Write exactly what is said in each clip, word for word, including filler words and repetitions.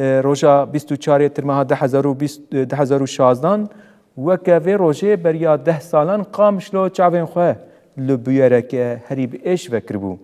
E, roja bîst û çarê Tirmeha du hezar û bîst, e, du hezar û şazdan, weke vê rojê beriya deh salan Qamişlo çavên xwe li bûyereke herî bi êş vekiribû.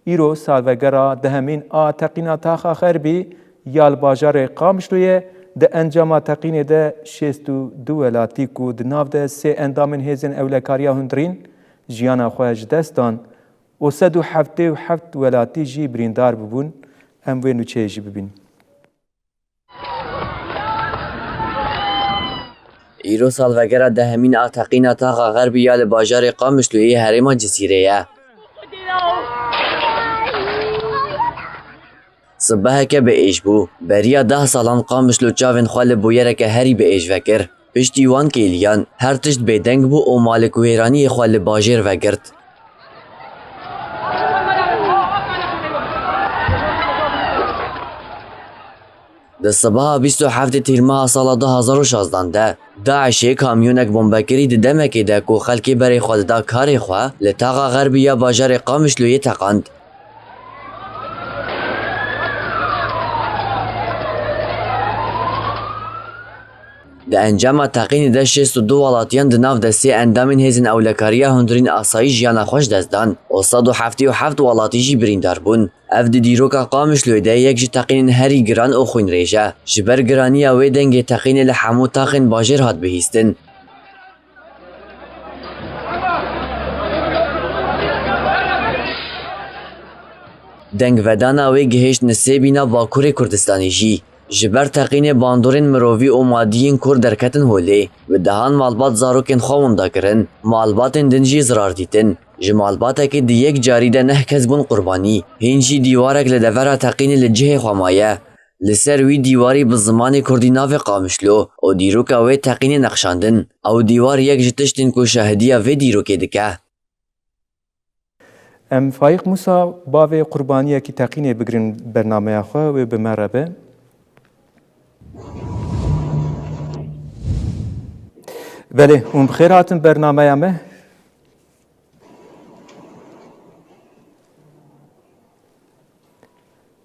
Îro salvegera dehemîn a teqîna taxa Xerbî ya li bajarê Qamişloyê, di encama teqînê de şêst û du welatî ku di nav de sê endamên hêzên ewlekariya hundirîn jiyana xwe ji dest dan û sed û heftê û heft welatî jî birîndar bibûn. Em wê nûçeyê jî bibînin. Îro salvegera dehemîn a teqîna taxa Xerbî ya li bajarê Qamişloyê herêma Cisîrê ye. Sibeheke bi êş bû. Beriya deh salan Qamişlo çavên xwe li bûyereke herî bi êş vekir. Piştî wan kêliyan, her tişt bêdeng bû û malik wêraniyê xwe li bajêr vegirt. Di sibeha bîst û heftê Tîrmeha sala du hezar û şazdan de, DAIŞê kamyonek bombekirî di demekê de ku xelkê berê xwe dida karê xwe, li taxa Xerbî ya bajarê Qamişloyê teqand. Di encama teqînê de şêst û du welatiyan di nav de sê endamên hêzên ewlekariya hundirîn asayî jiyana xwe ji dest dan û sed û heftê û heft welatî jî birîndar bûn. Ev di dîroka Qamişloyê de yek ji teqînên herî giran û xwînrêj e. Ji ber giraniya wê dengê teqînê li hemû taxên bajêr hat bihîstin. Dengvedana wê gihişt nisêbîna Bakurê Kurdistanê jî. Ji ber teqînê bandorên mirovî û madî yên kor derketin holê, bi dehan malbat zarokên xwe winda kirin, malbatên din jî zirar dîtin. Ji malbatekê di yek carî de neh kes bûn qurbanî, hîn jî dîwarek li devera teqînê li cihê xwe maye. Li ser wî dîwarî bi zimanê kurdî navê Qamişlo û dîroka wê teqînê neqşandin. Ew dîwar yek ji tiştên ku şahidiya vê dîrokê dike. Em Faîq Mûsa, bavê qurbaniyekî teqînê bigirin bernameya xwe, wê bi me re be. Belê, hûn bi xêr hatin bernameya me.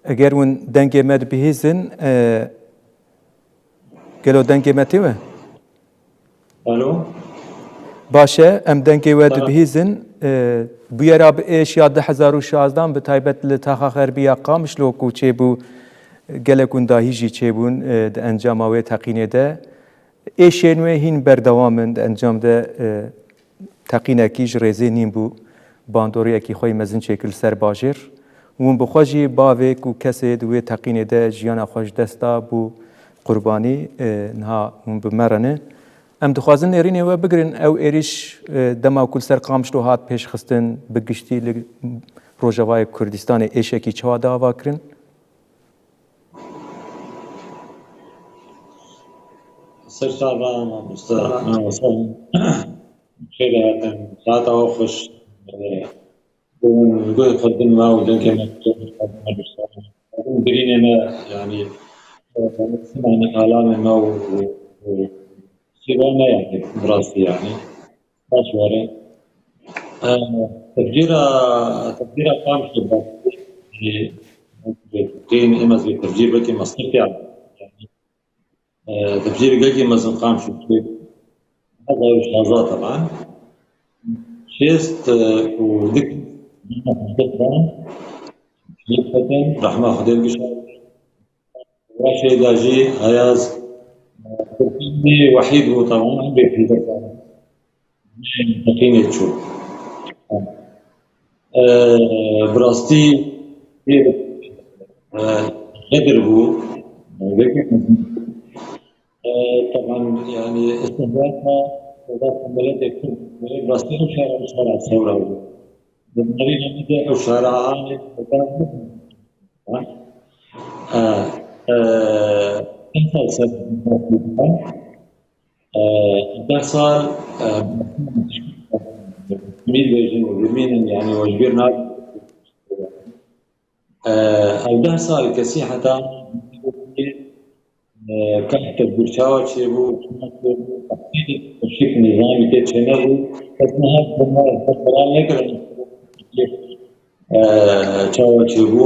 Eger hûn dengê me dibihîzin, e, gelo dengê me tê we? Alo? Baş e, em dengê we Tamam. dibihîzin. E, bûyera bi êş ya du hezar û şazdan, bi taybet li taxa Xerbî ya Qamişlo ku çêbû, gelek hûn dahî jî çêbûn, e, di encama wê teqînê de. Êşên wê hîn berdewam in, di encam de, e, teqînekî ji rêzê nîn bû, bandoriyekî xwe yî mezin çêkir li ser bajêr. Hûn bi xwe jî bavê ku kesê di wê teqînê de jiyana xwe ji dest da bû qurbanî, e, niha hûn bi me re ne. Em dixwazin nêrînê we bigirin, ew êrîş, e, dema ku li ser Qamişlo hat pêşxistin, bi giştî li Rojavayê Kurdistanê êşekî çawa da ava kirin? Ser çava mamoste. Mamoste. Xêr hatin. Saeta we xweş. Bûn guh xwe din me û dengê me. Birînê me, yanî, e, alamê me û, û, û sîra me, yanî, bi rastî, yanî. Baş were. E, tefcîra, tefcîra Qamişlo, e, tên ême vê tefcîr belkî mestir ya. E, tefcîr gelkî mezin Qamişlo. Hezar û şazda teban. Şêst, e, û dik, Rehma Xwedê bigişa. Weşê de jî Ayaz, e, Kurtî Wehîd bû, tamam, em bê pî de teqînê çû. E, bi rastî, e, Xedir bû, e, wekî, e, teban, yanî, îstihdafa, îstihdafa miletê Kurd, bi rastî ew şara, ew şara sewra bû. Di navî hemî de ew şara anê, e, e, deh sal ser, e, deh sal, e, mî dibêjin û dimînin, yanî we ji bîr nakin. E, ew deh sal kesî heta, e, kehf tedbîr çawa çêbû, çima çêbû, teqsîrê teşrîf nîzamî tê çênebû, kes niha, kes niha, kes niha, e, çawa çêbû.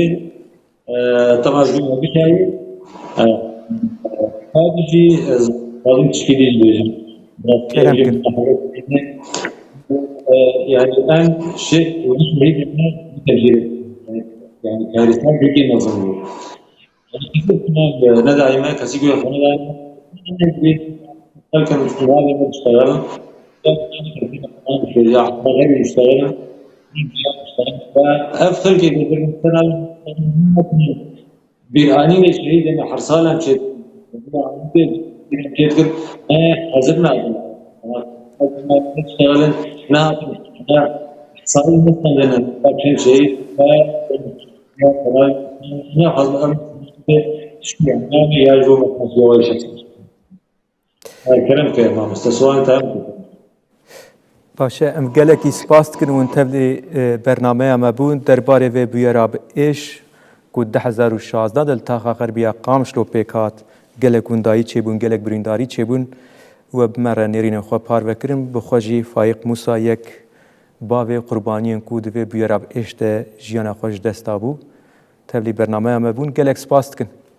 bibêjin. E, Temaşbîn me bikayî. E, Hadi jî ez xwazim tişkî dî jî bêjim. Kerem kin. E, yani en şey, şehîd yani, yani karistan peki nasıl bu? Ne daima kesî ku xwe nedayî, xelkên Müslüman diştegelin, ya xwe xeyr diştegelin, ev xelkê dibin sena bîranînê şehîdê me her sal em çêdikin, çêdikin, me hazir nabin. Diştegelin, nehatin, salî nestendin, çend şehîd, Kerem ke mamoste, sualên te em Baş e, em gelekî spas dikin hûn tevlî e, bernameya me bûn. Derbarê vê bûyera bi êş ku di hezar û şazde de li taxa xerbiya Qamişlo pêk hat, gelek windayî çêbûn, gelek birîndarî çêbûn. We bi me re nêrînên xwe parve kirin, bi xwe jî Faîq Mûsa yek bavê qurbaniyên ku di vê bûyera bi êş de jiyana xwe ji dest dabû, tevlî bernameya me bûn. Gelek spas dikin.